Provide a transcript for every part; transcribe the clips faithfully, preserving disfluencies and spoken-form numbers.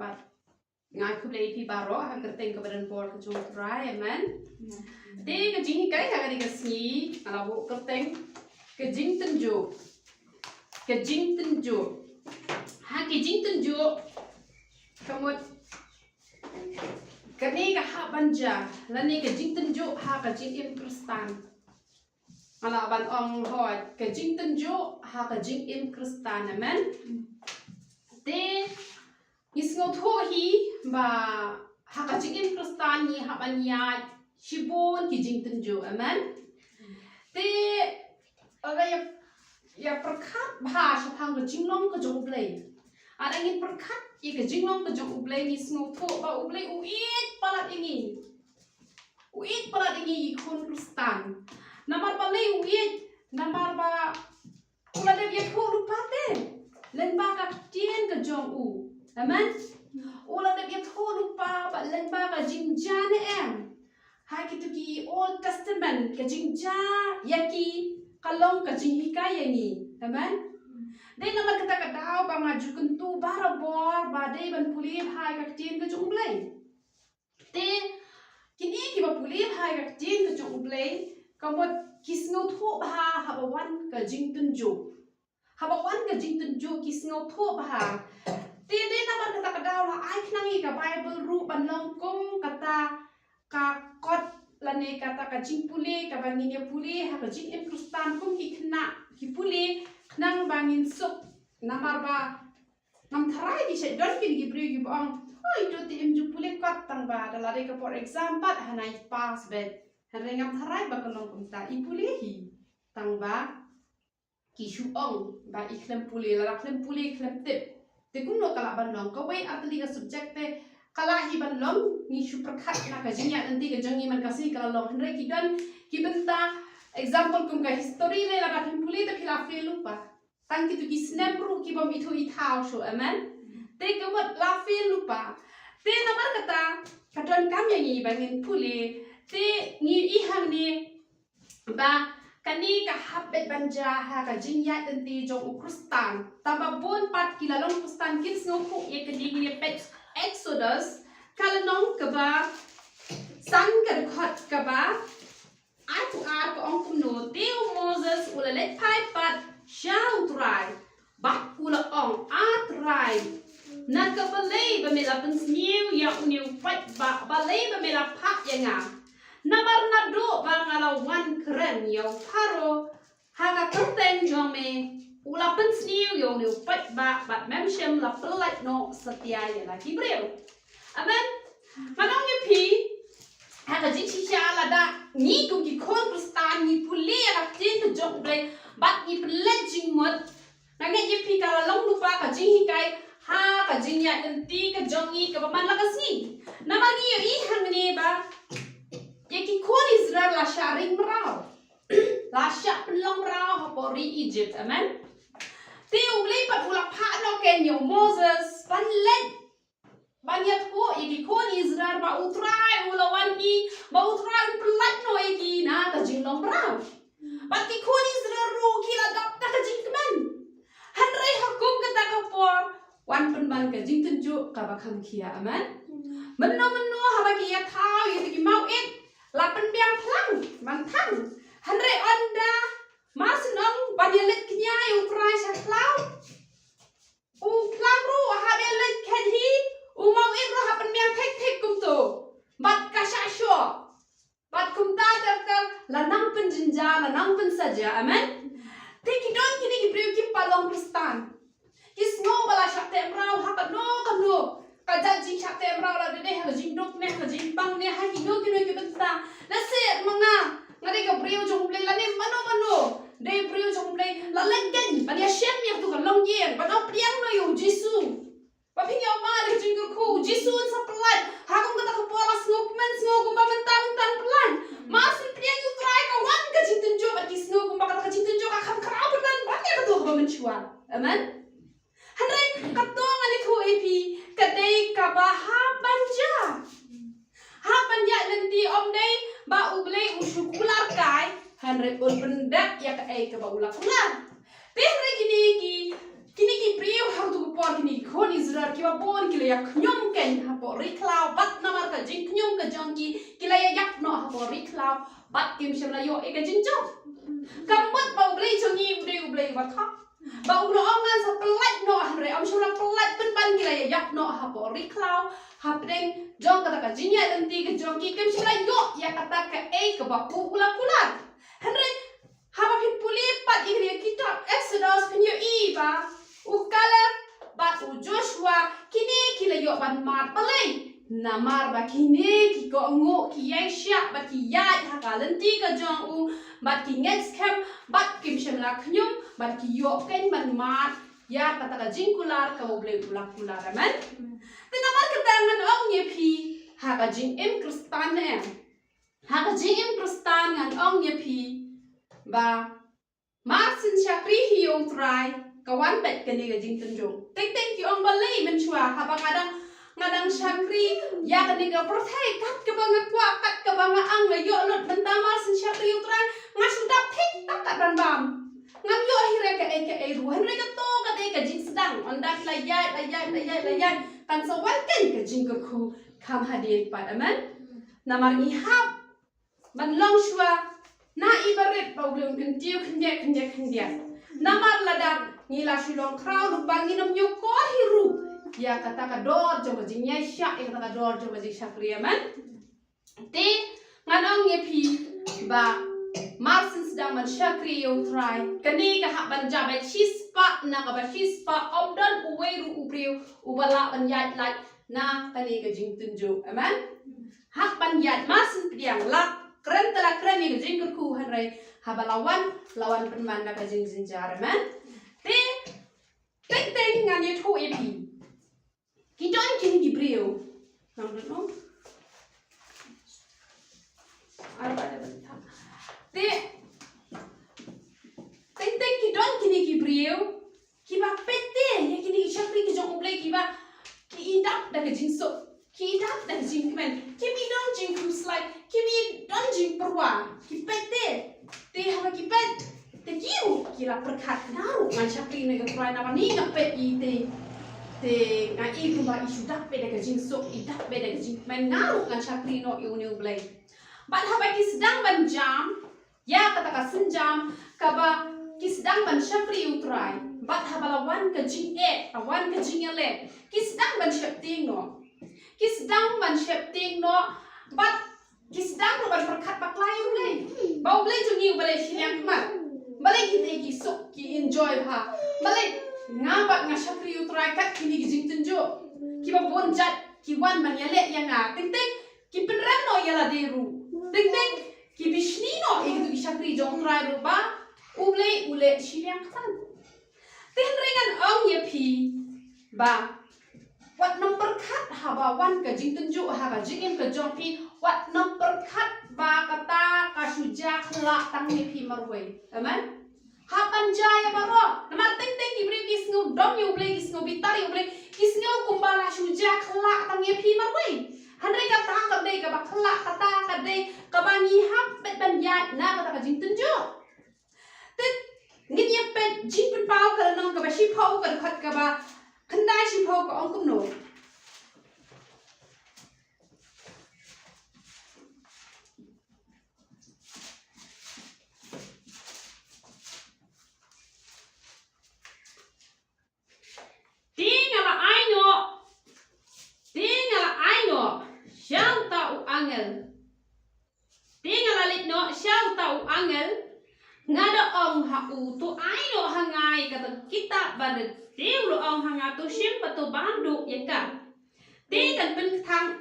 Bad nga ai khublei ïa phi baroh ha ka kyrteng kaba donbor ka jong U Trai, amen. Te ka jinghikai ha kane ka sngi nga la buh kyrteng ka jingtynjuh. Ka jingtynjuh. Ha ka jingtynjuh ka mut kane ka hap ban jia lane ka jingtynjuh ha ka jingim Khristan. Nga lah ban ong hooid ka jingtynjuh ha ka jingim Khristan, amen. Te ngi sngewthuh hi ba ha ka jingim Khristan ngi hap ban ïaid shibun ki jingtynjuh, amen. Te lada ïa, ïa pyrkhat bha shaphang ka jinglong ka jong U Blei. Lada ngin pyrkhat ïa ka jinglong ka jong U Blei ngi sngewthuh ba U Blei u ïeit palat ïa ngi. U ïeit palat ïa ngi ki khun Khristan. Namar balei u ïeit? Namar ba u la dep ïathuh lypa te lyngba ka ktien ka jong u. Amen. U la dep ïathuh lypa bad lyngba ka jingjia ne em. Ha kito ki Old Testament ka jingjia ïa ki ka long ka jinghikai ïa ngi. Amen. Dei namar kata ka daw ba nga ju kyntu barabor ba dei ban pule bha ïa ka ktien ka jong U Blei. Te kine kiba pule bha ïa ka ktien ka jong U Blei ka mut ki sngewthuh bha haba wan ka jingtynjuh. Haba wan ka jingtynjuh ki sngewthuh bha. Te dei namar kata ka daw la ai khnang ïa ka Baibl ruh ban long kum kata ka kot lane kata ka jingpule kaba ngin ïa pule ha ka jingim Khristan kum ki khynnah ki pule khnang ba ngin suk. Namar ba ngam tharai ki shait don kine ki briew kiba ong, "Hoi, to te im ju pule kot tang ba da la dei ka por exam pat hana i pass beit." Hynrei ngam tharai ba ka long kumta, i pule hi tang ba ki shu ong ba i khlem pule, lada khlem pule khlem tip. Te kumno ka lah ban long? Kawei ar tylli ka subject te ka lah hi ban long, ngi shu pyrkhat na ka jingïaid lynti ka jong ngi man ka sngi ka la long. Hynrei ki don ki bynta, example kum ka history lei, lada phim pule te phi la fail lypa. Tang kito ki snem ruh ki bym ithuh ithaw shuh, amen. Te ka mut la fail lypa. Te namar kata ka donkam ïa ngi ba ngin pule. Te ngi i hangne ba kane ka hap beit ban jia ha ka jingïaid lynti jong u Khristan. Tang ba bun pat ki la long Khristan kim sngewthuh ïa kane, ngi peit Exodus ka lynnong kaba san, ka dkhot kaba arphew ar ka ong kumno, te u Moses u la leit phai pat sha u Trai bad u la ong, "A Trai, na ka balei ba me la pynsniew ïa une u paidbah? Balei ba me la phah ïa nga? Namar naduh ba nga la wan kren ïa u Pharaoh ha ka kyrteng jong me, u la pynsniew ïa une u paidbah bad mem shym la pyllait noh satia ïa la ki briew." Amen. Ngan ong ïa phi, ha ka jingshisha lada ngi kum ki khun Khristan ngi pule ïa ka ktien ka jong U Blei bad ngi pynleit jingmut, nga ngeit ïa phi ka la long lypa ka jinghikai ha ka jingïaid lynti ka jong ngi kaba man la ka sngi. Namar ngi ïohi hangne ba ïa ki khun Israel la shah ring mraw. La shah pynlong mraw hapoh ri Egypt. Amen. Te U Blei pat u la phah noh kein ïa u Moses ban leit ban ïathuh ïa ki khun Israel ba u Trai u la wan hi, ba u Trai un pyllait noh ïa ki na ka jinglong mraw. Bad ki khun Israel ruh ki la dap da ka jingkmen. Hynrei ha kum kata ka por wan pynban ka jingtynjuh kaba kham khia. Amen. Mynno mynno haba ki ïathaw ïa ki mawit la pynbiang phlang ban thang. Hynrei ynda mar shen ong ban ïaleit kñia ïa u Trai sha khlaw, u phlang ruh haba ïaleit khet hi, u mawit ruh ha pynbiang thik thik kumto. Bad ka shah shoh. Bad kumta ter ter la nang pynjynjar, la nang pynsaja. Amen. Te ki don kine ki briew kim pat long Khristan. Ki sngew ba la shah teh mraw ha kano kano ka jait jingshah teh mraw, lada dei ha ka jingduk ne ha ka jingpang ne ha kino kino ki bynta. Lehse ma nga, nga dei ka briew jong U Blei lane mano mano dei briew jong U Blei, la leit kein ban ïashem ïa kato ka longïing, ban ong pdiang noh ïa u Jisu. Ba phi ïoh mad ïa ka jingkyrkhu, u Jisu un sa pyllait. Ha kum kata ka por la sngewkmen, sngew kumba mynta mynta un pyllait. Mar shu pdiang ïa u Trai ka wan ka jingtynjuh bad ki sngew kumba kata ka jingtynjuh ka kham khraw pynban ban ïa kato kaba mynshuwa. Amen. Hynrei kato ngan ïathuh ïa phi ka dei kaba hap ban jia. Hap ban ïaid lynti, ym dei ba U Blei u shu kular kai, hynrei un pyndep ïa kaei kaba u la kular. Te hynrei kine ki, kine ki briew ha kato ka por, kine ki khun Israel kiba Bun ki la ïa khñium kein hapoh ri khlaw, bad namar ka jingkhñium ka jong ki, ki la ïa ïap noh hapoh ri khlaw, bad kim shym la ïoh ïa ka jingjop. Ka mut ba U Blei jong ngi u dei U Blei uba thok. Ba u la ong ngan sa pyllait noh, hynrei um shym la pyllait pynban, ki la ïa ïap noh hapoh ri khlaw, hapdeng jong kata ka jingïaid lynti ka jong ki, kim shym la ïoh ïa kata kaei kaba u la kular. Hynrei haba phi pule pat ïa kane ka kitab Exodus phin ïohi ba u Kaleb bad u Joshua kine ki la ïoh ban mad balei? Namar ba kine ki kohnguh ki ïaishah bad ki ïaid ha ka lynti ka jong u bad ki ngeit skhem bad kim shym la khñium bad ki ïoh kein ban mad ïa kata ka jingkular kaba U Blei u la kular. Amen. Te namar kata ngan ong ïa phi ha ka jingim Khristan ne em? Ha ka jingim Khristan ngan ong ïa phi ba mar syn shakri hi ïa U Trai ka wan bad kane ka jingtynjuh. Teng teng ki ong balei mynshuwa haba nga dang, nga dang shakri ïa kane ka pyrthei kat kaba nga kwah, kat kaba nga ang, nga ïoh lut, mynta mar syn shakri ïa U Trai nga shu dap thik tang kat ban bam. Ngam ïoh hi re kaei kaei ruh. Hynrei kato ka dei ka jingsdang. Ynda la ïaid, la ïaid, la ïaid, la ïaid, kan sa wan kein ka jingkyrkhu kham hadien pat. Amen. Namar ngi hap ban long shuwa na i barit ba U Blei un kyntiew khyndiat, khyndiat, khyndiat. Namar lada ngi la shu long khraw lypa ngin ym ñiewkor hi ruh ïa kata ka dor jong ka jingïaishah, ïa kata ka dor jong ka jingshakri. Amen. Te ngan ong ïa phi ba mar syn sdang ban shakri ïa U Trai, kane ka hap ban jia bad shispah na kaba shispah, ym don uwei ruh u briew uba lah ban ïaid lait na kane ka jingtynjuh. Amen. Hap ban ïaid mar syn pdiang, la kren te la kren ïa ka jingkyrkhu, hynrei haba la wan, la wan pynban da ka jingjynjar. Amen. Te teng teng ngan ïathuh ïa phi. Ki don kine ki briew. Nang dut no. Ar ba da ban tha. Te teng teng ki don kine ki briew kiba peit te ïa kine ki shakri ki jong U Blei kiba ki i dap da ka jingsuk, ki i dap da ka jingkmen, kim i don jingkhuslai, kim i don jingpyrwa, ki peit te. Te haba ki peit te ki ruh ki la pyrkhat, nga ruh ngan shakri noh ïa U Trai, namar ni nga peit i te, te nga i kumba i shu dap beit da ka jingsuk, i dap beit da ka jingkmen, nga ruh ngan shakri noh ïa une U Blei. Bad haba ki sdang ban jam ïa kata ka sienjam kaba ki sdang ban shakri ïa U Trai, bad haba la wan ka jingeh, la wan ka jingïaleh, ki sdang ban sheptieng noh. Ki sdang ban sheptieng noh bad ki sdang ruh ban pyrkhat bakla ïa U Blei. Ba U Blei jong ngi uba leh shiliang khmat. Balei kine ki suk, ki enjoy bha? Balei nga bad nga shakri ïa U Trai kat kine ki jingtynjuh kiba bun jait ki wan ban ïaleh ïa nga? Teng teng ki pynrem noh ïa lade ruh. Teng teng ki bishni noh ïa kito ki shakri jong U Trai ruh ba U Blei u leh shiliang khmat. Te hynrei ngan ong ïa phi ba wat nym pyrkhat haba wan ka jingtynjuh ha ka jingim ka jong phi, wat nym pyrkhat ba kata ka shu jia khyllah tang ïa phi marwei. Amen. Hap ban jia ïa baroh. Namar teng teng ki briew ki sngew dom ïa U Blei, ki sngew bitar ïa U Blei, ki sngew kumba la shu jia khyllah tang ïa phi marwei. Hynrei kata ka dei kaba khyllah, kata ka dei kaba ngi hap beit ban ïaid na kata ka jingtynjuh. Te ngin ïa peit Jingpynpaw ka lynnong kaba shiphew, ka dkhot kaba khyndai shiphew, ka ong kumno. Te nga la ai noh, te nga la ai noh sha uta u angel. Te nga la leit noh sha uta u angel, nga da ong ha u, to ai noh ha nga ïa kata ka kitab barit. Te u la ong ha nga, to shim bad to bam duh ïa ka. Te kan pynkthang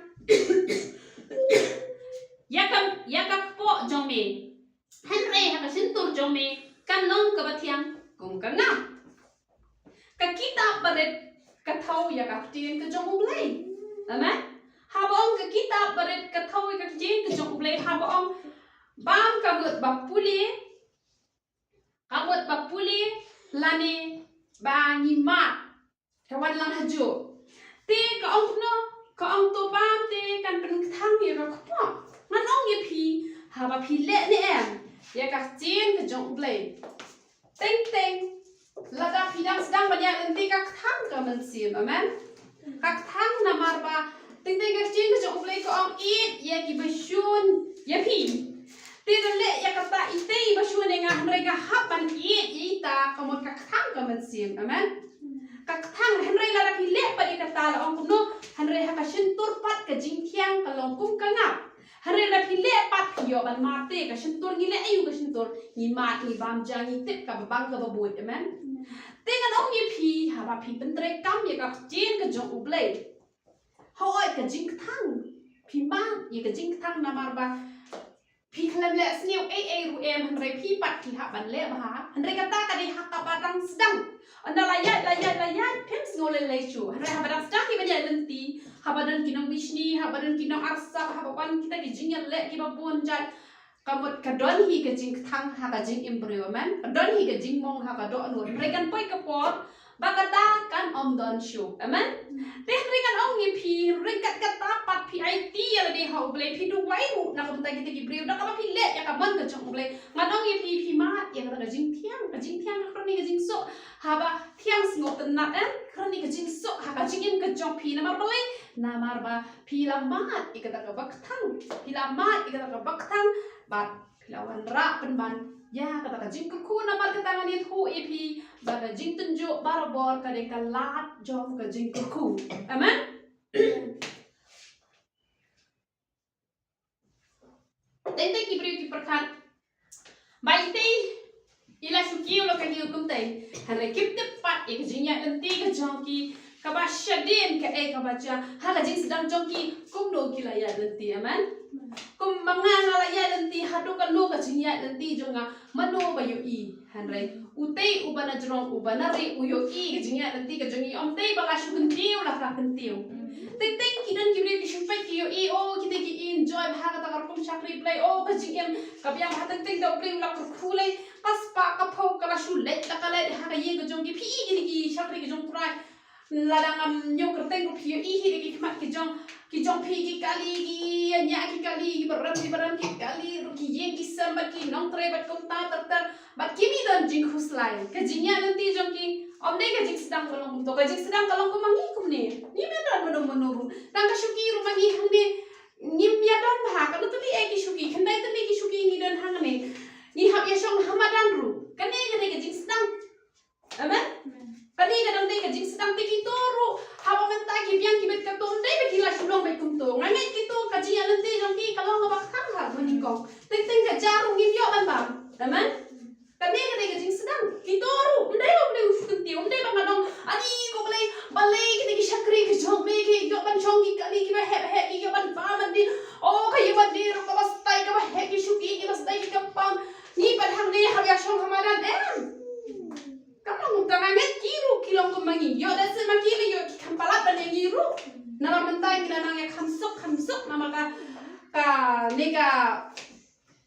ïa ka, ïa ka kpoh jong me. Hynrei ha ka shyntur jong me kan long kaba thiang kum ka ngam. Ka kitab barit ka thew ïa ka ktien ka jong U Blei. Amen. Haba ong ka kitab barit ka thew ïa ka ktien ka jong U Blei, haba ong bam ka mut ba pule, ka mut ba pule lane ba ngi mad. Ka wan lang hajuh. Te ka ong kumno, ka ong to bam te kan pynkthang ïa ka kpoh. Ngan ong ïa phi, haba phi leh ne em ïa ka ktien ka jong U Blei, teng teng lada phi dang sdang ban ïaid lynti, ka kthang ka mynsiem. Amen. Ka kthang namar ba teng teng ka ktien ka jong U Blei ka ong, ïeit ïa kiba shun ïa phi. Te da leh ïa kata itei ba shun ïa nga, hynrei nga hap ban ïeit ïa ita ka mut ka kthang ka mynsiem. Amen. Ka kthang, hynrei lada phi leh pat ïa kata la ong kumno, hynrei ha ka shyntur pat ka jingthiang ka long kum ka ngap. Hynrei lada phi leh pat phi ïoh ban mad te, ka shyntur ngi leh aïu, ka shyntur ngi mad, ngi bam ja, ngi tip kaba bang kaba buit. Amen. Te ngan ong ïa phi, haba phi pyntreikam ïa ka ktien ka jong U Blei, hooid ka jingkthang, phi mad ïa ka jingkthang namar ba phi khlem leh sniew ei ei ruh em, hynrei phi pat phi hap ban leh bha. Hynrei kata ka dei ha kaba dang sdang. Ynda la ïaid, la ïaid, la ïaid, phim sngew lei lei shuh. Hynrei haba dang sdang hi ban ïaid lynti, haba don ki nongbishni, haba don ki nongarsap, haba wan kita ki jingïaleh kiba bun jait, ka mut ka don hi ka jingkthang ha ka jingim briew. Amen. Ka don hi ka jingmong ha ka dohnud. Hynrei kan poi ka por ba kata kan ym don shuh. Amen. Te hynrei ngan ong ïa phi, ryngkat kata pat phi aiti ïa lade ha U Blei, phi duwai ruh na ka bynta kita ki briew da kaba phi leh ïa ka mon ka jong U Blei. Ngan ong ïa phi, phi mad ïa kata ka jingthiang, ka jingthiang ka kyrni ka jingsoh. Haba thiang sngewtynnat, em, kyrni ka jingsoh ha ka jingim ka jong phi. Namar balei? Namar ba phi la mad ïa kata kaba kthang, phi la mad ïa kata kaba kthang, bad phi la wanrah pynban ïa kata ka jingkyrkhu. Namar kata ngan ïathuh ïa phi ba ka jingtynjuh barabor ka dei ka lad jong ka jingkyrkhu. Amen. Teng teng ki briew ki pyrkhat ba itei i la shu kiew la ka kiew kumtei. Hynrei kim tip pat ïa ka jingïaid lynti ka jong ki kaba shadien kaei kaba jia ha ka jingsdang jong ki, kumno ki la ïaid lynti. Amen. Kumba nga, nga la ïaid lynti, haduh katno ka jingïaid lynti jong nga, mano ba ïohi? Hynrei utei uba na jrong, uba na rieh u ïohi ka jingïaid lynti ka jong ngi. Ym tei ba nga shu kyntiew la ka kyntiew. Teng teng ki don ki briew ki shu peit ki ïohi, oh, kita ki enjoy bha kata ka rukom shakri Blei, oh, ka jingim ka biang bha, teng teng da U Blei u la kyrkhu lei, ka spah ka phew ka la shu leit la ka leit ha ka ïing ka jong ki. Phi i kine ki shakri ki jong U Trai, lada ngam ñiew kyrteng ruh phi ïohi hi da ki khmat ki jong, ki jong phi ki kali, ki ïa ñiah ki kali, kiba rem kiba rem ki kali ruh, ki ïing ki sem bad ki nongtrei bad kumta ter ter. Bad kim don jingkhuslai. Ka jingïaid lynti jong ki ym dei ka jingsdang ba long kumto. Ka jingsdang ka long kum ma ngi kumne. Ngim ïa don mano mano ruh. Tang ka shuki ruh ma ngi hangne ngim ïa don bha. Katno tylli eh ki shuki, khyndai tylli ki shuki ngi don hangne. Ngi hap ïa shong ha madan ruh. Kane ka dei ka jingsdang. Amen. Kane ka dang dei ka jingsdang. Te kito ruh haba mynta ki biang ki bit katto, ym dei ba ki la shu long beit kumto. Nga ngeit kito ka jingïaid lynti jong ki ka long kaba kthang ha kaba nyngkong. Teng teng ka jia ruh ngim ïoh ban bam. Amen. Kane ka dei ka jingsdang. Kito ruh, ym dei ba U Blei u shu kyntiew, ym dei ba nga dang, ani ko Blei, balei kine ki shakri ki jong me ki ïoh ban shong ki kali kiba heh heh, ki ïoh ban bam ban dih. Oh, ka ïoh ban dih ruh kaba stai kaba heh, ki shuki kiba stai ki kyrpang. Ngi pat hangne hap ïa shong ha madan, em. Kam long kumta. Nga ngeit ki ruh ki long kum ma ngi. Ïoh da seh ma ki lei, ïoh ki kham palat ban ïa ngi ruh. Namar mynta ngi la nang ïa kham suk kham suk namar ka, kane ka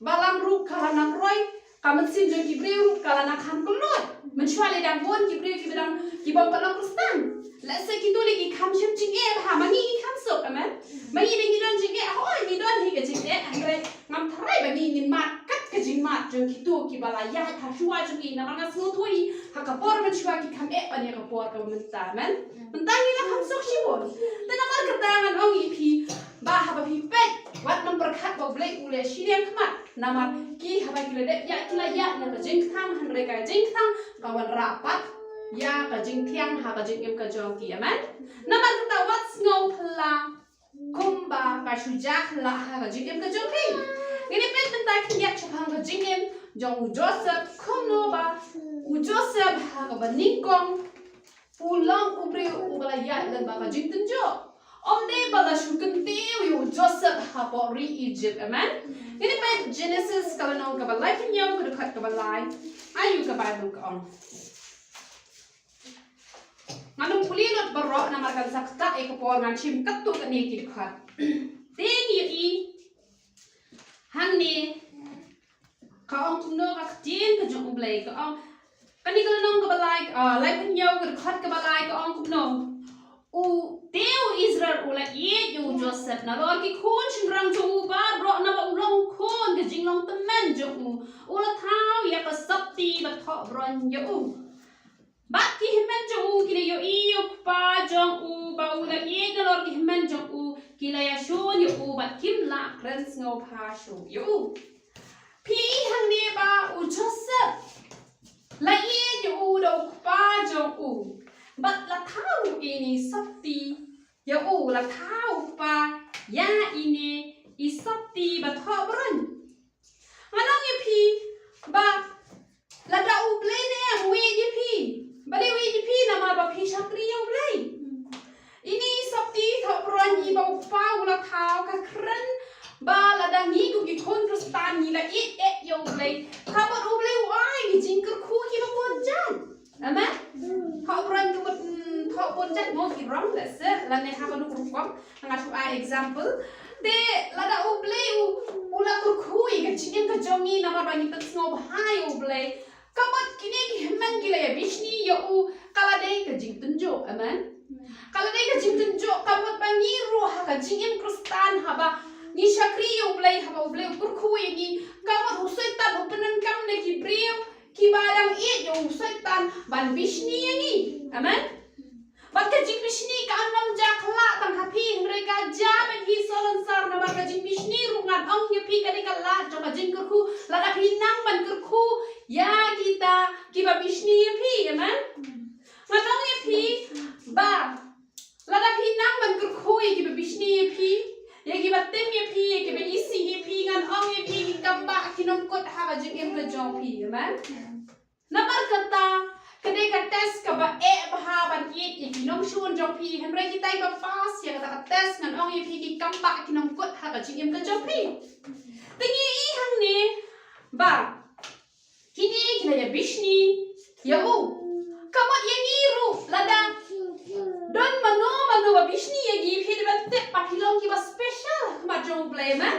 balang ruh ka la nang roi, ka mynsiem jong ki briew ruh ka la nang kham kyllut. Mynshuwa lei dang bun ki briew kiba dang, ki bym pat long Khristan. Lehse kito lei ki kham shim jingeh bha, ma ngi ngi kham suk, amen. Ma ngi lei ngi don jingeh, hooid ngi don hi ka jingeh, hynrei ngam tharai ba ngi ngin mad kat ka jingmad jong kito kiba la ïaid ha shuwa jong ngi. Namar nga sngewthuh hi ha ka por mynshuwa ki kham eh ban ïa ka por kaba mynta, amen. Mynta ngi la kham suk shibun. Te namar kata ngan ong ïa phi ba haba phi peit, wat nym pyrkhat ba U Blei u leh shiliang khmat. Namar ki haba ki la dep ïaid ki la ïaid na ka jingkthang, hynrei ka jingkthang ka wanrah pat ïa ka jingthiang ha ka jingim ka jong ki. Amen. Namar kata wat sngew phylla kumba ka shu jia phylla ha ka jingim ka jong phi. Ngin ïa peit mynta khyndiat shaphang ka jingim jong u Joseph, kumno ba u Joseph ha kaba nyngkong u long u briew uba la ïaid lyngba ka jingtynjuh. Ym dei ba la shu kyntiew ïa u Joseph hapoh ri Egypt. Amen. Ngin ïa peit Genesis ka lynnong kaba laiphew hynñiew, ka dkhot kaba lai. Aïu ka Baibl ka ong. Ngan ym pule lut baroh namar kan sa ktah ïa ka por, ngan shim katto katne ki dkhot. Te ngi ïohi hangne ka ong kumno ka ktien ka jong U Blei, ka ong, kane ka lynnong kaba lai, ah, laiphew hynñiew, ka dkhot kaba lai, ka ong kumno. U, te u Israel u la ïeit ïa u Joseph nalor ki khun shynrang jong u baroh, naba u long u khun ka jinglong tymmen jong u. U la thaw ïa ka sopti ba thoh bron ïa u. Bad ki hynmen jong u ki la ïohi ïa u kpa jong u ba u la ïeit nalor ki hynmen jong u, ki la ïashun ïa u bad kim lah kren sngewbha shuh ïa u. Phi i hangne ba u Joseph la ïeit ïa u da u kpa jong u. Bad la thaw ruh ine i sopti ïa u, la thaw u kpa ïa ine i sopti ba thoh bron. Ngan ong ïa phi ba lada U Blei ne em u ïeit ïa phi. Balei u ïeit ïa phi? Namar ba phi shakri ïa U Blei. Ine i sopti thoh bron iba u kpa u la thaw ka kren ba lada ngi kum ki khun Khristan ngi la ïeit eh ïa U Blei, ka mut U Blei u ai ki jingkyrkhu kiba bun jait. Amen. Thoh bron ka mut, mm, thoh bun jait mo ki rong lehse lane ha kano ka rukom. Nga shu ai example. Te lada U Blei u, u la kyrkhu ïa ka jingim ka jong ngi namar ba ngi pynsngewbha ïa U Blei, ka mut kine ki hynmen ki la ïa bishni ïa u, ka la dei ka jingtynjuh. Amen. Ka la dei ka jingtynjuh, ka mut ba ngi ruh ha ka jingim Khristan haba ngi shakri ïa U Blei, haba U Blei u kyrkhu ïa ngi, ka mut u Soitan u pyndonkam da ki briew kiba dang ïeit ïa u Soitan ban bishni ïa ngi. Amen. Bad ka jingbishni kam long jaka la tang ha phi, hynrei ka jia bad hi salonsar, namar ka jingbishni ruh ngan ong ïa phi ka dei ka lad jong ka jingkyrkhu. Lada phi nang ban kyrkhu ïa kita kiba bishni ïa phi. Amen. Ngan ong ïa phi ba lada phi nang ban kyrkhu ïa kiba bishni ïa phi, ïa kiba tim ïa phi, ïa kiba isih ïa phi, ngan ong ïa phi ki kambah kin ym kut ha ka jingim ka jong phi. Amen. Namar kata ka dei ka test kaba eh bha ban ïeit ïa ki nongshun jong phi, hynrei kita kiba pass ïa kata ka test ngan ong ïa phi ki kambah kin ym kut ha ka jingim ka jong phi. Te ngi i hangne ba kine ki la ïa bishni ïa u. Ka mut ïa ngi ruh lada don mano mano ba bishni ïa ngi, phi dei ban tip ba phi long kiba special ha khmat jong U Blei, amen.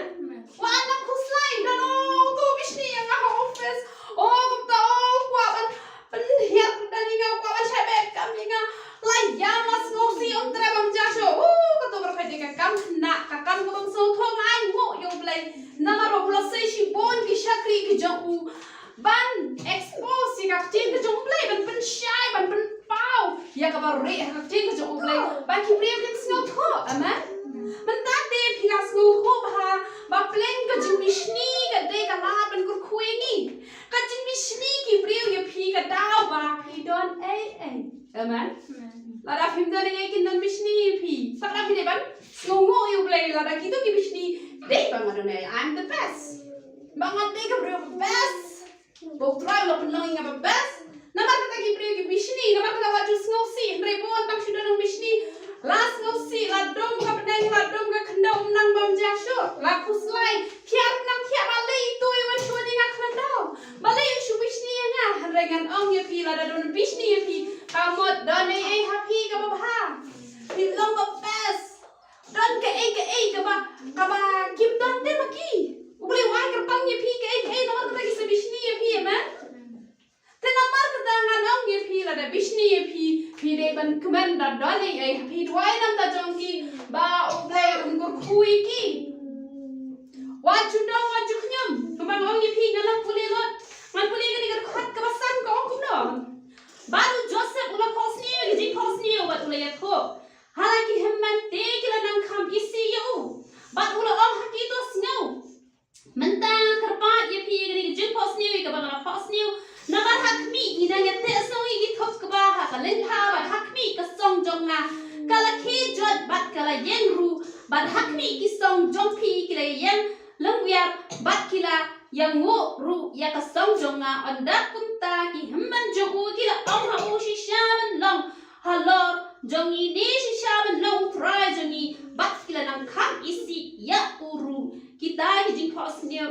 Wat nang khuslai, don uto u bishni ïa nga ha office. O kumta, o u kwah ban pynhiar kyrdan ïa nga, u kwah ban shah beh kam ïa nga. La ïam, la sngewsih, ym treh bam ja shuh. O kato baroh ka dei ka kam khynnah, ka kam kaba sngewthuh. Nga ainguh ïa U Blei namar ba u la sei shibun ki shakri ki jong u ban expose ïa ka ktien ka jong U Blei, ban pynshai, ban pynpaw ïa kaba rieh ha ka ktien ka jong U Blei ba ki briew kin sngewthuh. Amen. Mynta te phi la sngewthuh bha ba pleng ka jingbishni ka dei ka lad ban kyrkhu ïa ngi. Ka jingbishni ki briew ïa phi ka daw ba phi don ei ei. Amen. Lada phim don ei ei kin don bishni ïa phi. Te lada phi dei ban sngewnguh ïa U Blei lada kito ki bishni, dei ba nga don ei ei, I'm the best. Ba nga dei ka briew best. Ba U Trai u la pynlong ïa nga ba best. Namar kata ki briew ki bishni, namar kata wat ju sngewsih, hynrei bun tang shu don nang bishni. La sngewsih, la dum ka bneng, la dum ka khyndew, ym nang bam ja shuh, la khuslai. Thiah ruh nang thiah, balei ito i wan shu wan ïa nga khyndew? Balei u shu bishni ïa nga? Hynrei ngan ong ïa phi, lada don bishni ïa phi, ka mut don ei ei ha phi kaba bha. Phi long ba best. Don kaei kaei kaba, kaba kim don te ma ki. U Blei u ai kyrpang ïa phi kaei kaei, namar kata ki sa bishni ïa phi, amen. Te namar kata ngan ong ïa phi, lada bishni ïa phi, phi dei ban kmen da don ei ei ha phi, duwai na ka bynta jong ki ba U Blei un kyrkhu ïa ki. Wat ju dong, wat ju khñium. Kumba nga ong ïa phi, ngan ym pule lut. Ngan pule kane ka dkhot kaba san, ka ong kumno. Bad u Joseph u la phohsniew ïa ka jingphohsniew bad u la ïathuh ha la ki hynmen te ki la nang kham isih ïa u. Bad u la ong ha ki, to sngew. Mynta kyrpad ïa phi ïa kane ka jingphohsniew ïa kaba nga la phohsniew. Namar ha khmih ngi dang ïateh sngew ïa ki thup kba ha ka lyngkha, bad ha khmih ka song jong nga ka la khie jot bad ka la ïeng ruh, bad ha khmih ki song jong phi ki la ïeng lyngwiar bad ki la ïanguh ruh ïa ka song jong nga. Ynda kumta ki hynmen jong u ki la ong ha u, shisha ban long halor jong ngi ne shisha ban long u trai jong ngi, bad ki la nang kham isih ïa u ruh. Kita ki jingphohsniew,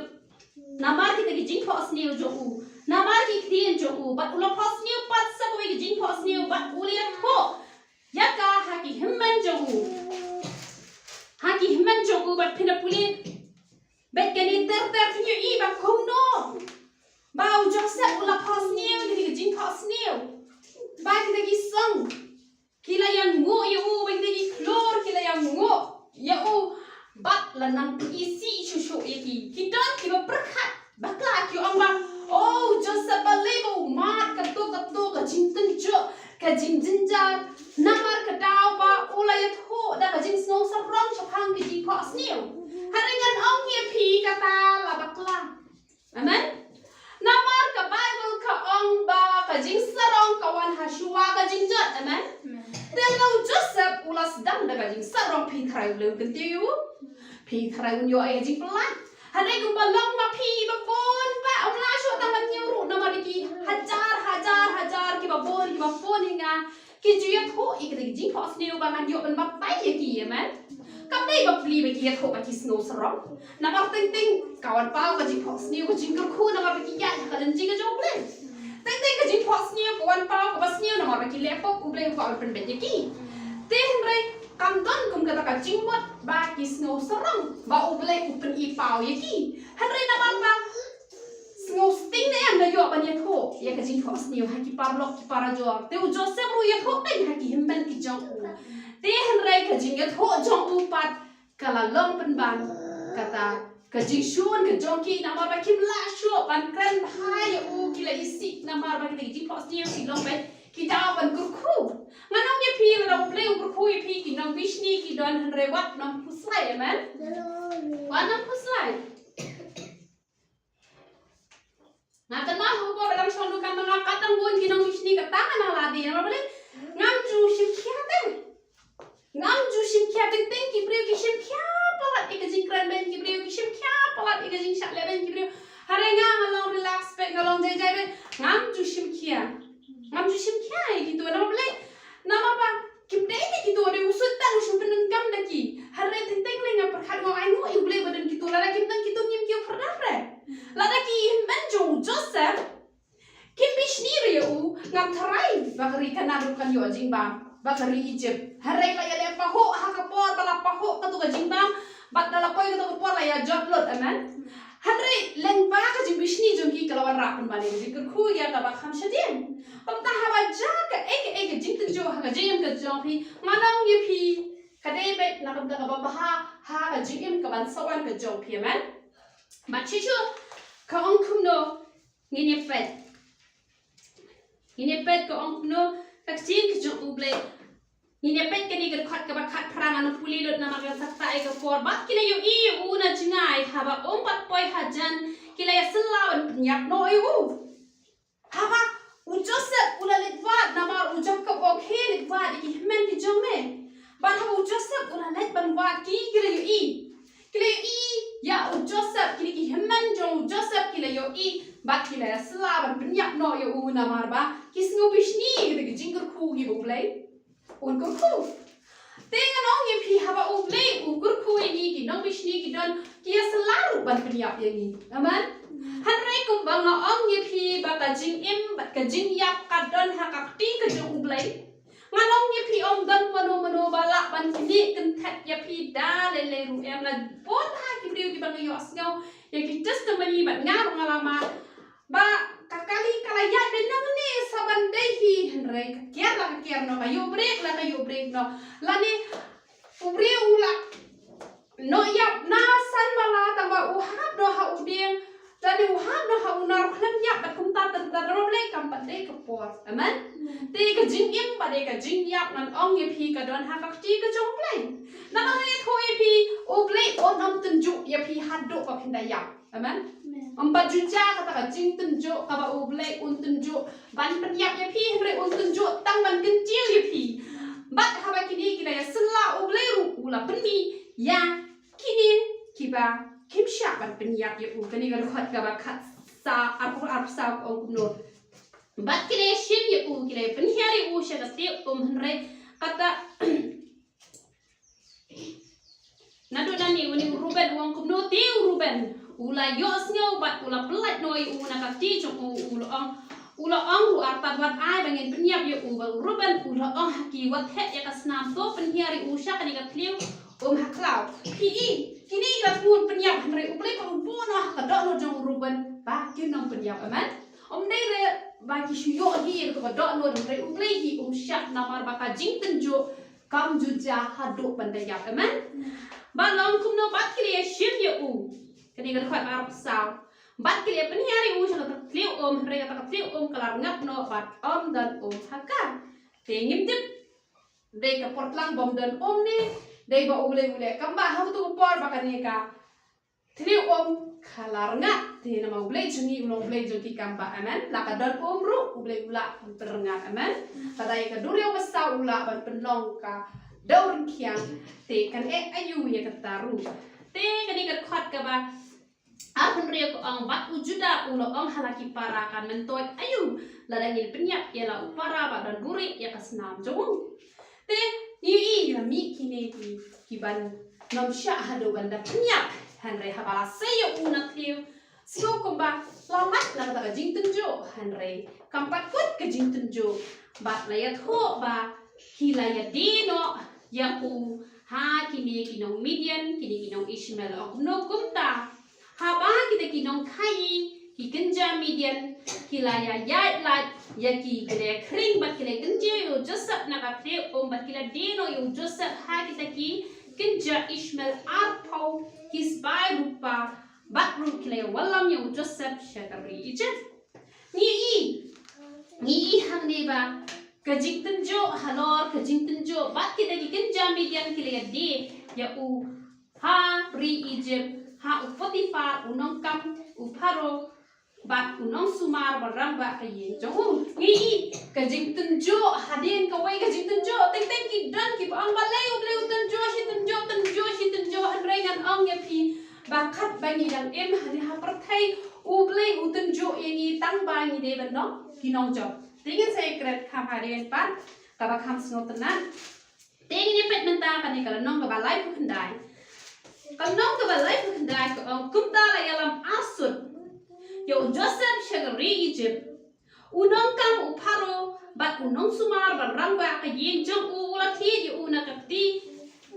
namar kita ki jingphohsniew jong u, namar ki ktien jong u, bad u la phohsniew pat sa kawei ka jingphohsniew bad u la ïathuh ïa ka ha ki hynmen jong u. Ha ki hynmen jong u, bad phin da pule bad kane ter ter, phin ïohi ba kumno ba u Joseph u la phohsniew ïa kane ka jingphohsniew. Ba kita ki song ki la ïanguh ïa u, ba kita ki khlur ki la ïanguh ïa u, bad la nang isih shuh shuh ïa ki. Ki don kiba pyrkhat bakla, ki ong ba, o u Joseph, balei ba u mad kato kato ka jingtynjuh da ka jingsarong phi tharai u Blei un kyntiew ïa u. Phi tharai un ïoh ïa ka jingpyllait. Hynrei kumba long ma phi ba bun ba ym lah shuh tang ban ñiew ruh namar ba ki hajar hajar hajar kiba bun kiba bun ïa nga ki ju ïathuh ïa kita ki jingphohsniew ba ngan ïoh ban batai ïa ki, amen. Kam dei ba pli ba ki ïathuh ba ki sngew sarong. Namar teng teng ka wan paw ka jingphohsniew ka jingkyrkhu namar ba ki ïaid ha ka lynti ka jong U Blei. Teng teng ka jingphohsniew ka wan paw kaba sniew namar ba ki leh pop, U Blei u kwah ban pynbeit ïa ki. Te hynrei kam don kum kata ka jingmut ba ki sngew sarong ba U Blei u pyni paw ïa ki. Hynrei namar ba sngew sting ne em da ïoh ban ïathuh ïa ka jingphohsniew ha ki paralok ki parajor. Te u Joseph ruh u ïathuh beiñ ha ki hynmen ki jong u. Te hynrei ka jingïathuh jong u pat ka la long pynban kata ka jingshun ka jong ki namar ba kim lah shuh ban kren bha ïa u, ki la isih namar ba kita ki jingphohsniew ki long beit ki daw ban kyrkhu. Ngan ong ïa phi, lada U Blei u kyrkhu ïa phi ki nongbishni ki don hynrei wat nym khuslai, amen. Wat nym khuslai. Nga kynmaw ha u por ba dang shong dukan ma nga, katno bun ki nongbishni kata nga nang la die, namar balei? Ngam ju shim khia te. Ngam ju shim khia, teng teng ki briew ki shim khia palat ïa ka jingkren beiñ, ki briew ki shim khia palat ïa ka jingshah leh beiñ ki briew. Hynrei nga nga long relax beit, nga long jai jai beit. Ngam ju shim khia. Ngam ju shim khia ïa kito, namar balei? Namar ba kim dei ïa kito, dei u Soitan u shim pyndonkam da ki. Hynrei teng teng lei nga pyrkhat, nga ai nguh ïa U Blei ba don kito, lada kim don kito ngim kiew pyrdan re. Lada ki hynmen jong u Joseph kim bishni re ïa u, ngam tharai ba ka ri Kanaan ruh kan ïoh jingbam, ba ka ri Egypt. Hynrei la ïaleh pahuh ha ka por ba la pahuh kato ka jingbam, bad da la poi kato ka por la ïajot lut, amen. Hynrei lyngba ka jingbishni jong ki ka la wanrah pynban ïa ka jingkyrkhu ïa kaba kham shadien. Kumta haba jia kaei kaei ka jingtynjuh ha ka jingim ka jong phi, ngan ong ïa phi, ka dei beit na ka bynta kaba bha ha ka jingim kaban sa wan ka jong phi, amen. Bad shisha ka ong kumno, ngin ïa peit. Ngin ïa peit ka ong kumno ka ktien ka jong U Blei. Ngin ïa peit kane ka dkhot kaba khatphra, ngan ym pule lut namar kan sa ktah ïa ka por. Bad ki la ïohi ïa u na jngai haba um pat poi hajan, ki la ïasylla ban pynïap noh ïa u. Haba u Joseph u la leit wad namar u Jakob u ong, leit wad ïa ki hynmen ki jong me. Bad haba u Joseph u la leit ban wad, ki, ki la ïohi. Ki la ïohi ïa u Joseph, kine ki hynmen jong u Joseph ki la ïohi bad ki la ïasylla ban pynïap noh ïa u namar ba ki sngew bishni ïa ka jingkyrkhu ïa U Blei. Un kyrkhu. Te ngan ong ïa phi, haba U Blei u kyrkhu ïa ngi, ki nongbishni ki don, ki ïasylla ruh ban pynïap ïa ngi. Amen. Hynrei kumba nga ong ïa phi ba ka jingim bad ka jingïap ka don ha ka kti ka jong U Blei. Ngan ong ïa phi, ym don mano mano ba lah ban knieh kynthep ïa phi da lei lei ruh em. La bun ha ki briew kiba nga ïohsngew ïa ki testimony bad nga ruh nga la mad ba ka kali ka la ïaid beit nangne sa ban dei hi, hynrei ka kiar la ka kiar noh, ka ïoh brek la ka ïoh brek noh. Lane u briew u la noh ïap na san bala tang ba u hap noh ha u dieng, lane u hap noh ha u nar khlem ïap, bad kumta ter ter, namar balei? Kam pat dei ka por. Amen. Te ka jingim bad dei ka jingïap, ngan ong ïa phi, ka don ha ka kti ka jong U Blei. Ngan ong ïa phi, U Blei un ym tynjuh ïa phi haduh ba phin da ïap. Amen. Amen. Ym pat ju jia kata ka jingtynjuh kaba U Blei un tynjuh ban pynïap ïa phi, hynrei un tynjuh tang ban kyntiew ïa phi. Bad haba kine ki la ïasylla, U Blei ruh u la pynmih ïa kine kiba kim shah ban pynïap ïa u. Kane ka dkhot kaba khatsaw, arphew, arphew saw ka ong kumno. Bad ki la ïashim ïa u, ki la ïapynhiar ïa u sha ka tlieh um, hynrei kata Naduh nangne, une u Reuben u ong kumno? Te u Reuben u la ïohsngew bad u la pyllait noh ïa u na ka kti jong u, u la ong, u la ong ruh, artat wat ai ba ngin pynïap ïa u. Bad u Reuben u la ong ha ki, wat heh ïa ka snam, to pynhiar ïa u sha kane ka tlieh um ha khlaw. Phi i, kine ki la thmu pynïap, hynrei U Blei pat u buh noh ha ka dohnud jong u Reuben ba kin ym pynïap. Amen. Ym dei re ba ki shu ïoh hi ïa ka dohnud, hynrei U Blei hi um shah, namar ba ka jingtynjuh kam ju jia haduh ban da ïap. Amen. Bad la ong kumno? Bad ki la ïashim ïa u. Kane ka dkhot ba arphew saw. Bad ki la ïapynhiar ïa u sha kata ka tlieh um, hynrei kata ka tlieh um ka la rngat noh bad ym don um ha ka. Te ngim tip dei ka por tlang bym don um ne dei ba U Blei u leh kam bha ha kato ka por ba kane ka tlieh um ka la rngat. Te namar U Blei jong ngi u long U Blei jong ki kam bha. Amen. La ka don um ruh U Blei u lah ban pynrngat. Amen. Lada ïa ka duriaw ba saw u lah ban pynlong ka dewryngkhiang, te kan eh aïu ïa kata ruh. Te kane ka dkhot kaba arphew hynriew ka ong, bad u Judah u la ong ha la ki para, kan myntoi aïu lada ngin pynïap ïa la u para ba don buhrieh ïa ka snam jong u. Te ngi ïohi la mih kine ki, ki ban nym shah haduh ban da pynïap. Hynrei haba la sei ïa u na thliew, sngewbha la mat la kata ka jingtynjuh, hynrei kam pat kut ka jingtynjuh. Bad la ïathuh ba ki la ïadie noh ïa u ha kine ki nong Midian, kine ki nong Ishmael. Ong kumno kumta, haba kita ki nongkhaïi, ki kynja Midian, ki la ïa ïaid lait ïa ki, ki la ïa khring bad ki la ïa kynjah ïa u Joseph na ka thliew um, bad ki la die noh ïa u Joseph ha kita ki kynja Ishmael arphew ki sbai rupa, bad ruh ki la ïa wallam ïa u Joseph sha ka ri Egypt. Ngi i, ngi i hangne ba ka jingtynjuh halor ka jingtynjuh bad kita ki kynja Midian ki la ïa die ïa u ha ri Egypt, ha u Potiphar, u nongkam u Pharaoh, bad u nongsumar ba rangbah ka ïing jong u. Ngi i ka jingtynjuh, hadien kawei ka jingtynjuh, teng teng ki don kiba ong balei U Blei u tynjuh shi tynjuh, tynjuh shi tynjuh, hynrei ngan ong ïa phi ba katba ngi dang im hangne ha pyrthei, U Blei u tynjuh ïa ngi tang ba ngi dei ban long ki nongjop. Te ngin sa ïakren kham hadien pat, kaba kham sngewtynnat. Te ngin ïa peit mynta kane ka lynnong kaba laiphew khyndai. Ka lynnong kaba laiphew khyndai ka ong, kumta la ïalam arsut ïa u Joseph sha ka ri Egypt. U nongkam u Pharaoh bad u nongsumar ba rangbah ka ïing jong u, u la thied ïa u na ka kti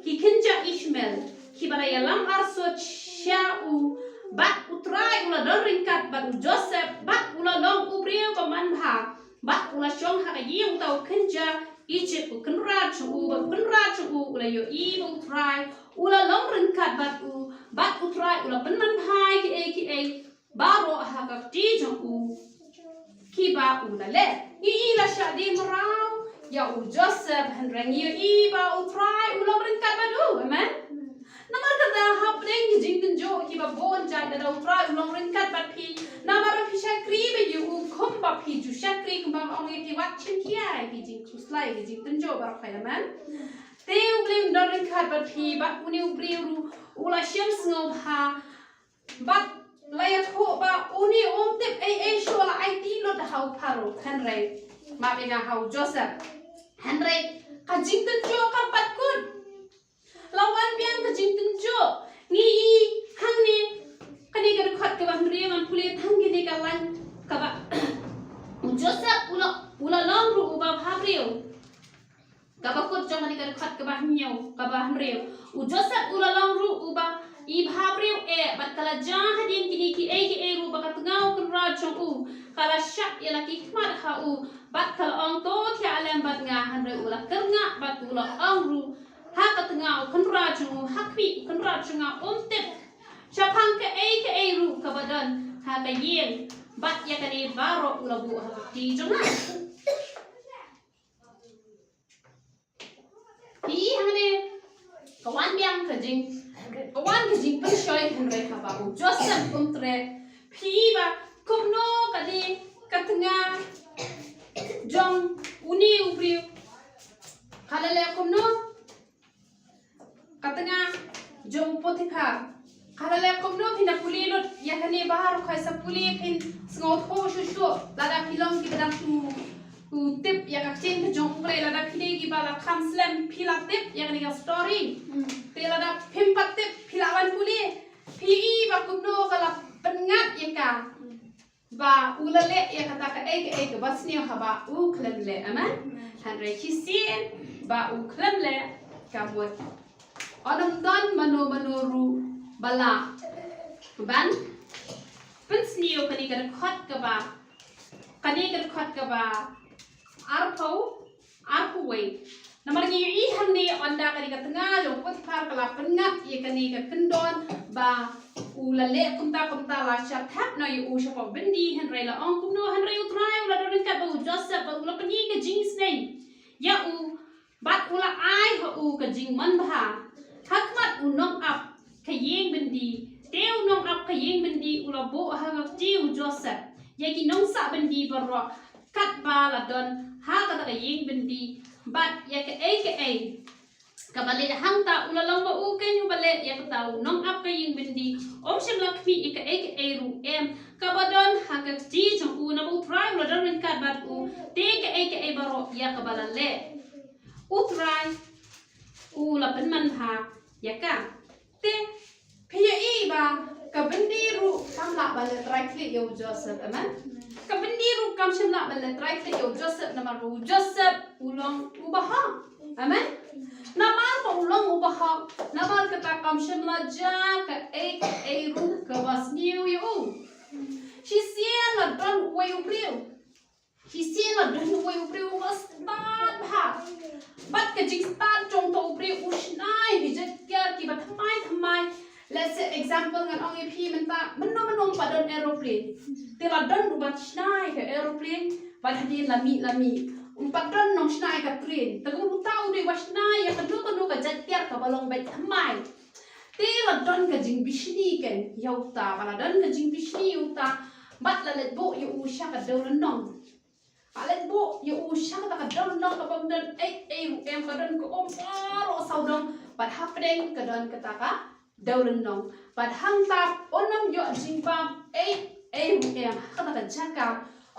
ki kynja Ishmael, kiba la ïalam arsut sha u, bad U Trai u la don ryngkat bad u Joseph, bad u la long u briew ba manbha, bad u la shong ha ka ïing uta u kynja Egypt u kynrad jong u, bad u kynrad jong u u la ïohi ba U Trai u la long ryngkat bad u, bad U Trai u la pynmanbha ïa kiei kiei baroh ha ka kti jong u kiba u la leh. Ngi i la shah die mraw ïa u Joseph, hynrei ngi ïohi ba U Trai u long ryngkat bad u. Amen. Namar kata hapdeng ki jingtynjuh kiba bun jait, lada U Trai u long ryngkat bad phi, namar ba phi shakri bad ïa u kumba phi ju shakri, kumba nga ong ïa phi, wat shim khia ïa ki jingkhuslai, ki jingtynjuh baroh. Amen. Te U Blei un don ryngkat bad phi, bad une u briew ruh u la shem sngewbha, bad la ïathuh ba une um tip ei ei shuh, la aiti lut ha u Pharaoh, hynrei, map ïa nga, ha u Joseph. Hynrei ka jingtynjuh kam pat kut. La wan biang ka jingtynjuh. Ngi i hangne kane ka dkhot kaba hynriew, ngan pule tang kane ka lain kaba u Joseph u la, u la long ruh uba bhabriew. Kaba kut jong kane ka dkhot kaba hynñiew, kaba hynriew. U Joseph u la long ruh uba i bhabriew eh, bad ka la jia hadien kine kiei kiei ruh ba ka tnga u kynrad jong u ka la shah ïa la ki khmat ha u, bad ka la ong, to thiah lem bad nga, hynrei u la kyrngah bad u la ong ruh ha ka tnga u kynrad jong u, ha khmih, u kynrad jong nga um tip shaphang kaei kaei ruh kaba don ha ka ïing, bad ïa kane baroh u la buh ha ka kti jong nga. Phi i hangne ka wan biang ka jing, ka wan ka jingpynshoi, hynrei haba u Joseph um treh, phi i ba kumno ka dei ka tnga jong une u briew. Ka la leh kumno ka tnga jong u Potiphar? Ka la leh kumno? Phin da pule lut ïa kane baroh, khie sa pule, phin sngewthuh shuh shuh. Lada phi long kiba dang shu tip ïa ka ktien ka jong U Blei, lada phi dei kiba la kham slem, phi la tip ïa kane ka story. Hmm. Te lada phim pat tip, phi la wan pule, phi i ba kumno ka la pynngat ïa ka. Ba u la leh ïa kata kaei kaei kaba sniew haba u khlem leh, amen? Hynrei shisien ba u khlem leh, ka mut, ym don mano mano ruh ba lah ban pynsniew kane ka dkhot kaba, kane ka dkhot kaba arphew, arphew wei. Namar ngi ïohi hangne, ynda kane ka tnga jong u Potiphar ka la pynngat ïa kane ka kyndon ba u la leh kumta kumta, la shah thep noh ïa u shapoh byndi, hynrei la ong kumno, hynrei U Trai u la don ryngkat bad u Joseph, bad u la pyni ka jingisynei ïa u, bad u la ai ha u ka jingmanbha ha khmat u nongap ka ïing byndi. Te u nongap ka ïing byndi u la buh ha ka kti u Joseph ïa ki nongsah byndi baroh katba la don ha kata ka ïing byndi, bad ïa kaei kaei Kaba leh hangta u la long ba u keiñ uba leh ïa kata u nongap ka ïing byndi, um shym la khmih ïa kaei kaei ruh em kaba don ha ka kti jong u, naba U Trai u la don ryngkat bad u, te kaei kaei baroh ïa kaba la leh, U Trai u la pynman bha ïa ka. Te phi ïohi ba ka byndi ruh kam lah ban leh trai khlieh ïa u Joseph, amen. Ka byndi ruh kam shym lah ban leh trai khlieh ïa u Joseph, namar ba u Joseph u long uba hok, amen. Namar ba u long uba hok, namar kata kam shym la jia kaei kaei ruh kaba sniew ïa u. Shisien la don uwei u briew, shisien la don uwei u briew uba stad bha. Bad ka jingstad jong uta u briew u shna ïa ki jait tiar kiba thymmai thymmai. Let's say example, ngan ong ïa phi mynta, mynno mynno ym pat don aeroplane. Te la don uba shna ïa ka aeroplane, bad hadien la mih la mih, ym pat don nongshna ïa ka train. Te kum uta u dei uba shna ïa kano kano ka jait tiar kaba long beit thymmai. Te la don ka jingbishni keiñ ïa uta, ba la don ka jingbishni ïa uta, bad la leit buh ïa u sha ka dewlynnong. Ba la leit buh ïa u sha kata ka dewlynnong kaba ym don ei ei ruh em, ka don ka um baroh sawdong, bad hapdeng ka don kata ka dewlynnong. Bad hangta un ym ïoh jingbam ei ei ruh em, ha kata ka jaka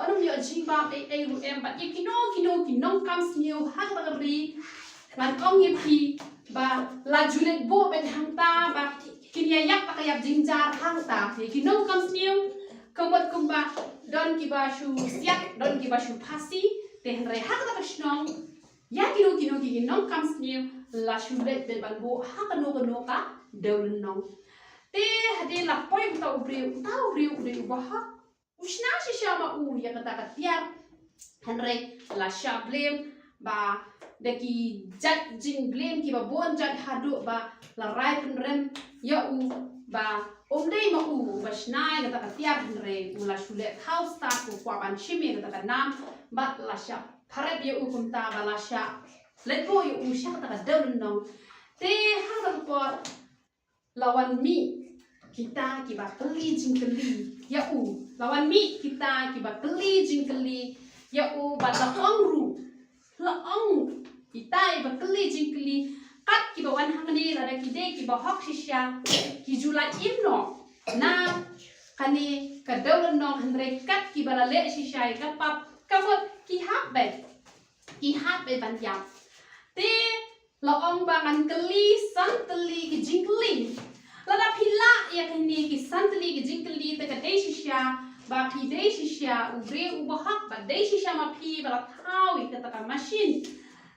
un ym ïoh jingbam ei ei ruh em, bad ïa kino kino ki nongkam sniew ha kata ka ri, ngan ong ïa phi ba la ju leit buh beit hangta, ba kin ïa ïap da ka ïap jingjar hangta ïa ki nongkam sniew. Ka mut kumba don kiba shu siat, don kiba shu phasi. Te hynrei ha kata ka shnong, ïa kino kino ki nongkam sniew la shu leit beit ban buh ha kano kano ka dewlynnong. Te hadien la poi uta u briew, uta u briew u dei uba hok, u shna shisha ma u ïa kata ka tiar. Hynrei la shah blame ba da ki jait jingblame kiba bun jait haduh ba la rai pynrem ïa u ba um dei ma u uba shna ïa kata ka tiar, hynrei u la shu leh thaw stad, u kwah ban shim ïa kata ka nam, bad la shah pharep ïa u kumta ba la shah leit buh ïa u sha kata ka dewlynnong. Te ha kata ka por la wan mih kita kiba kylli jingkylli ïa u. La wan mih kita kiba kylli jingkylli ïa u, bad la ong ruh, la ong kita kiba kylli jingkylli, kat kiba wan hangne lada ki dei kiba hok shisha ki ju la im noh na kane ka dewlynnong, hynrei kat kiba la leh shisha ïa ka pap, ka mut ki hap beit, ki hap beit ban ïap. Te la ong ba ngan kylli san tylli ki jingkylli. Lada phi lah ïa kine ki san tylli ki jingkylli, te ka dei shisha ba phi dei shisha u briew uba hok, ba dei shisha ma phi ba la thaw ïa kata ka machine.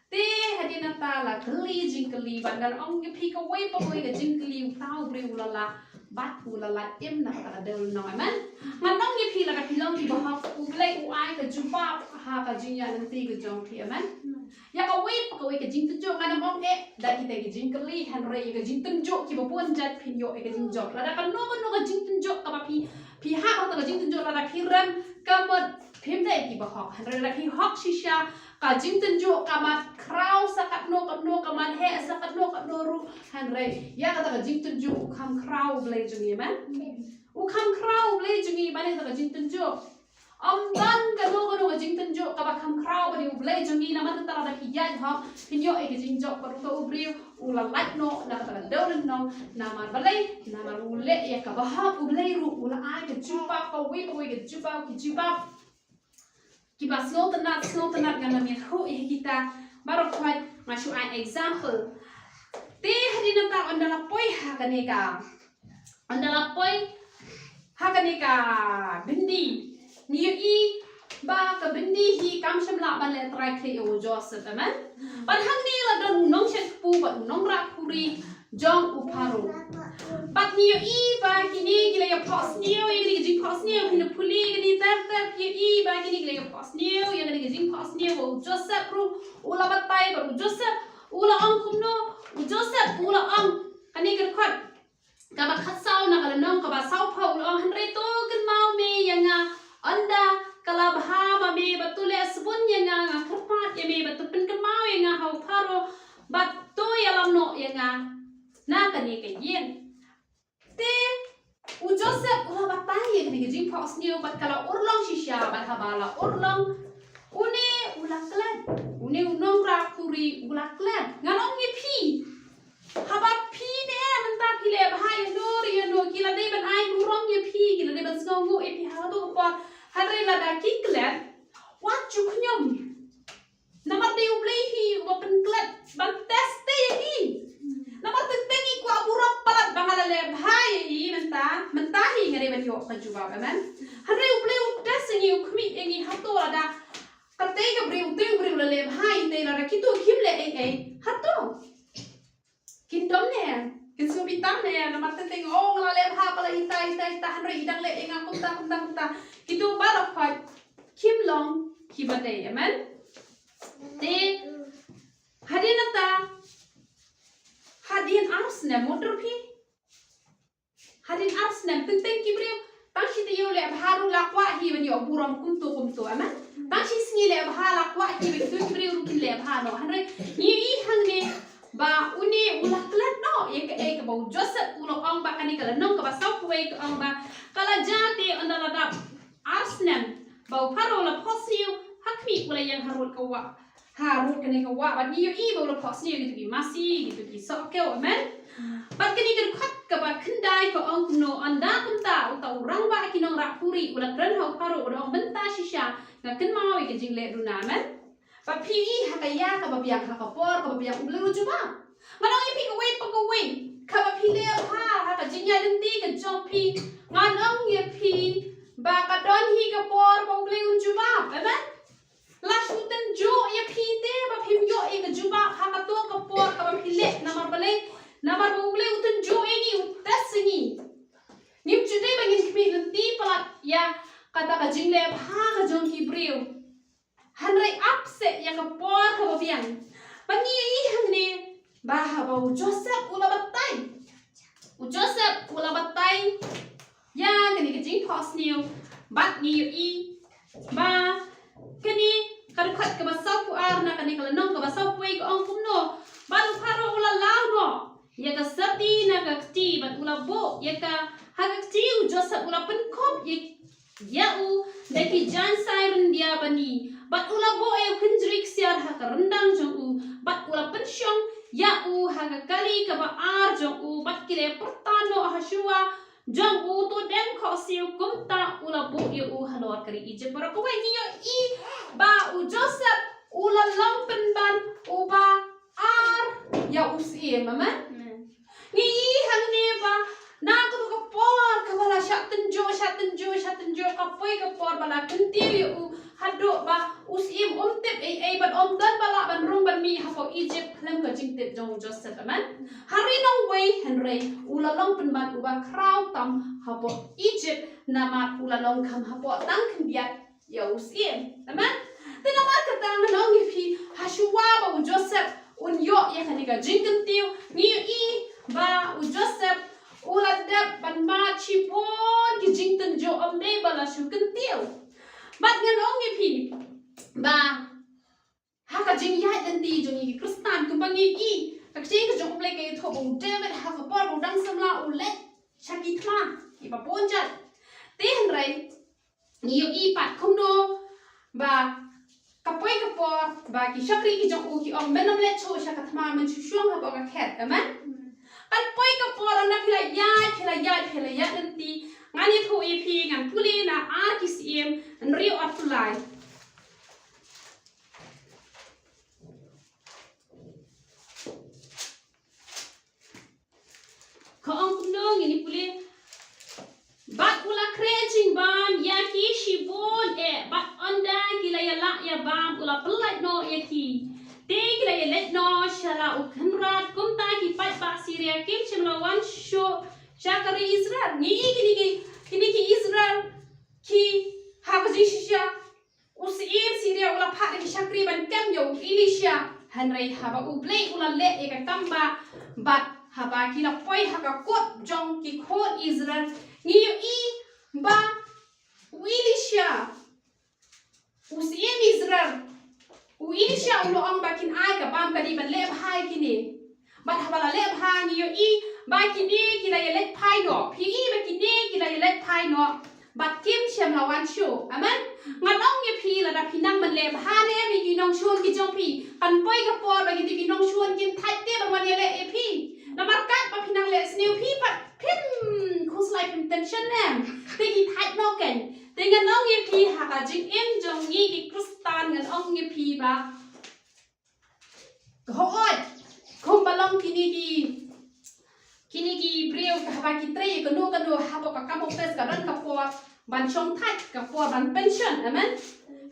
Te hadien nangta la kylli jingkylli, bad ngan ong ïa phi kawei pa kawei ka jingkylli uta u briew u la lah, bad u la lah im na kata ka dewlynnong, amen. Ngan ong ïa phi, lada phi long kiba hok, U Blei u ai ka jubab ha ka jingïaid lynti ka jong phi, amen. Ïa kawei pa kawei ka jingtynjuh, ngan ym ong eh da kita ki jingkylli, hynrei ïa ka jingtynjuh kiba bun jait phin ïoh ïa ka jingjop. Lada kano kano ka jingtynjuh kaba phi, phi hap ha kata ka jingtynjuh, lada phi rem, ka mut phim dei kiba hok. Hynrei lada phi hok shisha, ka jingtynjuh ka mat khraw sa katno katno, ka mat heh sa katno katno ruh, hynrei ïa kata ka jingtynjuh u kham khraw U Blei jong ngi, amen. U kham khraw U Blei jong ngi ban ïa kata ka jingtynjuh. Ym don kano kano ka jingtynjuh kaba kham khraw bad ïa U Blei jong ngi, namar kata lada phi ïaid hok, phin ïoh ïa ka jingjop bad uta u briew u la lait noh na kata ka dewlynnong. Namar balei? Namar u leh ïa kaba hok, U Blei ruh u la ai ka jubab, kawei kawei ka jubab, ki jubab kiba sngewtynnat, sngewtynnat, ngan ym ïathuh ïa kita baroh khoit, nga shu ai example. Te hadien nangta ynda la poi ha kane ka, ynda la poi ha kane ka byndi, ngi ïohi ba ka byndi hi kam shym lah ban leh trai khlieh ïa u Joseph, amen. Bad hangne la don u nongshet kpu bad u nongrah khuri jong u Pharaoh. Bad ngi ïohi ba kine ki la ïa phohsniew ïa kane ka jingphohsniew, phin ïa pule kane ter ter, ngi ïohi ba kine ki la ïa phohsniew ïa kane ka jingphohsniew, ba u Joseph ruh u la batai, bad u Joseph u la ong kumno, u Joseph u la ong, kane ka dkhot kaba khatsaw na ka lynnong kaba sawphew, u la ong, hynrei to kynmaw me ïa nga, ynda ka la bha ma me, bad to leh sbun ïa nga, nga kyrpad ïa me, bad to pynkynmaw ïa nga ha u Pharaoh, bad to ïalam noh ïa nga na kane ka ïing. Te u Joseph u la batai ïa kane ka jingphohsniew, bad ka la urlong shisha, bad haba la urlong, une u la klet, u Une u nongrah khuri u la klet. Ngan ong ïa phi, haba phi ne mynta phi leh bha ïano re ïano, ki la dei ban ai burom ïa phi, ki la dei ban sngewnguh ïa phi ha kato ka por. Hynrei lada ki klet, wat ju khñium. Namar dei U Blei hi uba pynklet ban test ïa ngi. Namar teng teng ngi kwah burom palat ba nga la leh bha ïa i mynta, mynta hi nga dei ban ïoh ka jubab, amen. Hynrei U Blei u test ïa ngi, u khmih ïa ngi, hato lada katei ka briew, utei u briew la leh bha ïa itei, lada kito kim leh ei ei, hato kin dom ne, kin sngewbitar ne, namar teng teng, oh, nga la leh bha palat ïa ita, ita, ita, hynrei i dang leh ïa nga kumta, kumta, kumta. Kito baroh khoit kim long kiba dei, amen. Te hadien nangta, hadien ar snem, mut ruh phi, hadien ar snem, teng teng ki briew, tang shi taïew leh bha ruh la kwah hi ban ïoh burom kumto kumto, amen. Tang shi sngi leh bha la kwah hi ba kito ki briew ruh kin leh bha noh. Hynrei ngi ïohi hangne ba une u la klet noh ïa kaei kaba u Joseph u la ong, ba kane ka lynnong kaba sawphew wei ka ong ba ka la jia te ynda la dap ar snem ba u Pharaoh u la phohsniew, ha khmih u la ïeng harud ka wah, harud kane ka wah, bad ngi ïohi ba u la phohsniew ïa kito ki masi, ïa kito ki sohkiew, amen. Bad kane ka dkhot kaba khyndai ka ong kumno, ynda kumta uta u rangbah ki nongrah khuri u la kren ha u Pharaoh, u da ong, mynta shisha nga kynmaw ïa ka jingleh duna, amen. Ba phi i ha ka ïa kaba biang, ha ka por kaba biang U Blei u jubab. Ngan ong ïa phi kawei pa kawei, kaba phi leh bha ha ka jingïaid lynti ka jong phi, ngan ong ïa phi ba ka don hi ka por ba U Blei un jubab, amen. La shu tynjuh ïa phi te ba phim ïoh ïa ka jubab ha kato ka por kaba phi leh, namar balei? Namar ba U Blei u tynjuh ïa ngi, u test ïa ngi. Ngim ju dei ba ngin khmih lynti palat ïa kata ka jingleh bha ka jong ki briew. Hynrei ap seh ïa ka por kaba biang. Ba ngi ïohi hangne ba haba u Joseph u la batai, u Joseph u la batai ïa kane ka jingphohsniew, bad ngi ïohi ba kane ka dkhot kaba sawphew ar na kane ka lynnong kaba sawphew wei ka ong kumno, bad u Pharaoh u la law noh ïa ka syrti na ka kti, bad u la buh ïa ka ha ka kti. U Joseph u la pynkup ïa ïa u da ki jaiñ sai ryndia bani, bad u la buh ïa u kynjri ksiar ha ka ryndang jong u, bad u la pynshong ïa u ha ka kali kaba ar jong u, bad ki la pyrta noh ha shuwa jong u, to dem khohsiew. Kumta u la buh ïa u halor ka ri Egypt. Baroh kawei ngi ïohi ba u Joseph u la long pynban uba ar ïa u syiem, amen. Amen. Ngi ïohi hangne ba na kato ka por kaba la shah tynjuh, shah tynjuh, shah tynjuh, ka poi ka por ba la kyntiew ïa u, haduh ba u syiem um tip ei ei bad um don ba lah ban rung ban mih hapoh Egypt khlem ka jingtip jong u Joseph, amen. Ha ri nongwei hynrei u la long pynban uba khraw tam hapoh Egypt, namar u la long kham hapoh tang khyndiat ïa u syiem. Amen. Te namar kata ngan ong ïa phi, ha shuwa ba u Joseph un ïoh ïa kane ka jingkyntiew, ngi ïohi ba u Joseph u la dep ban mad shibun ki jingtynjuh, ym dei ba la shu kyntiew. Bad ngan ong ïa phi ba ha ka jingïaid lynti jong ngi ki Khristan, kumba ngi ïohi ka ktien ka jong U Blei ka ïathuh ba u David ha ka por ba u dang samla u leit sha ki thma kiba bun jait. Te hynrei ngi ïohi pat kumno ba ka poi ka por ba ki shakri ki jong u ki ong, men ym leit shuh sha ka thma, men shu shong hapoh ka khet, amen. Kan poi ka por, ynda phi la ïaid, phi la ïaid, phi la ïaid lynti, ngan ïathuh ïa phi, ngan pule na Ar Ki Syiem hynriew arphew lai. Ka ong kumno, ngin ïa pule. Bad u la khreh jingbam ïa ki shibun eh, bad ynda ki la ïaleh ïa bam u la pyllait noh ïa ki. Te ki la ïaleit noh sha la u kynrad, kumta ki paidbah Syria kim shym la wan shuh sha ka ri Israel. Ngi ïohi kine ki, kine ki Israel ki ha ka jingshisha u syiem Syria u la phah da ki shakri ban kem ïa u Elisha. Hynrei haba U Blei u la leh ïa ka kam ba, bad haba ki la poi ha ka kot jong ki khun Israel, ngi ïohi ba u Elisha, u syiem Israel, u Elisha u la ong ba kin ai ka bam ka dei ban leh bha ïa kine. Bad haba la leh bha ngi ïohi ba kine ki la ïaleit phai noh. Phi ïohi ba kine ki la ïaleit phai noh. Bad kim shym la wan shuh. Amen. Ngan ong ïa phi, lada phi nang ban leh bha ne em ïa ki nongshun ki jong phi, kan poi ka por ba kito ki nongshun kin thait te ban wan ïaleh ïa phi. Namar katba phi nang leh sniew phi pat phim khuslai, phim tension ne em. Te ki thait noh kein. Te ngan ong ïa phi, ha ka jingim jong ngi ki Khristan, ngan ong ïa phi ba hooid, kumba long kine ki, kine ki briew, haba ki trei kano kano hapoh ka kam office, ka don ka por ban shong thait, ka por ban pension. Amen.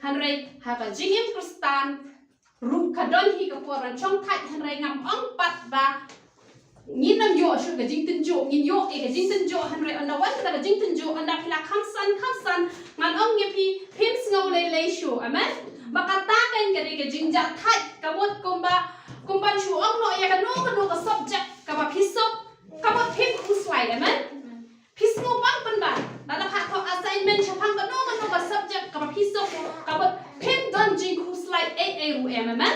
Hynrei ha ka jingim Khristan ruh ka don hi ka por ban shong thait. Hynrei ngam ong pat ba ngin ym ïoh shuh ka jingtynjuh, ngin ïoh ïa ka jingtynjuh. Hynrei ynda wan kata ka jingtynjuh, ynda phi la kham san, kham san, ngan ong ïa phi, phim sngew lei lei shuh. Amen. Ba kata kein ka dei ka jingjahthait, ka mut kumba, kumban shu ong noh ïa kano kano ka subject kaba phi suk, ka mut phim khuslai. Amen. Phi sngewbang pynban, lada pha thoh assignment shaphang kano kano ka subject kaba phi suk, ka mut phim don jingkhuslai ei ei ruh em. Amen.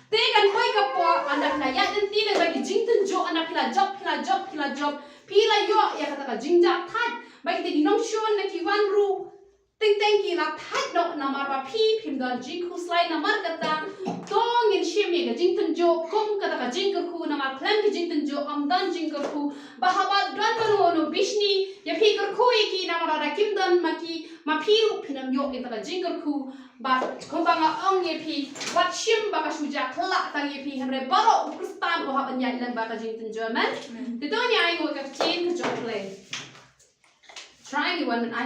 Te kan poi ka por, ynda phi la ïaid lynti lem bad ki jingtynjuh, ynda phi la jop, phi la jop, phi la jop, phi la ïoh ïa kata ka jingjahthait. Bad kita ki nongshun lada ki wan ruh, teng teng ki la thait noh, namar ba phi phim don jingkhuslai. Namar kata, to ngin shim ïa ka jingtynjuh kum kata ka jingkyrkhu, namar khlem ka jingtynjuh ym don jingkyrkhu. Ba haba don mano mano bishni ïa phi, kyrkhu ïa ki, namar lada kim don ma ki, ma phi ruh phin ym ïoh ïa kata ka jingkyrkhu. Bad kumba nga ong ïa phi, wat shim ba ka shu jia khlak tang ïa phi, hynrei baroh u Khristan u hap ban ïaid lem bad ka jingtynjuh. Amen. Te to ngin ïa ai nguh ïa ka ktien ka jong U Blei. Try ngi wan ban ai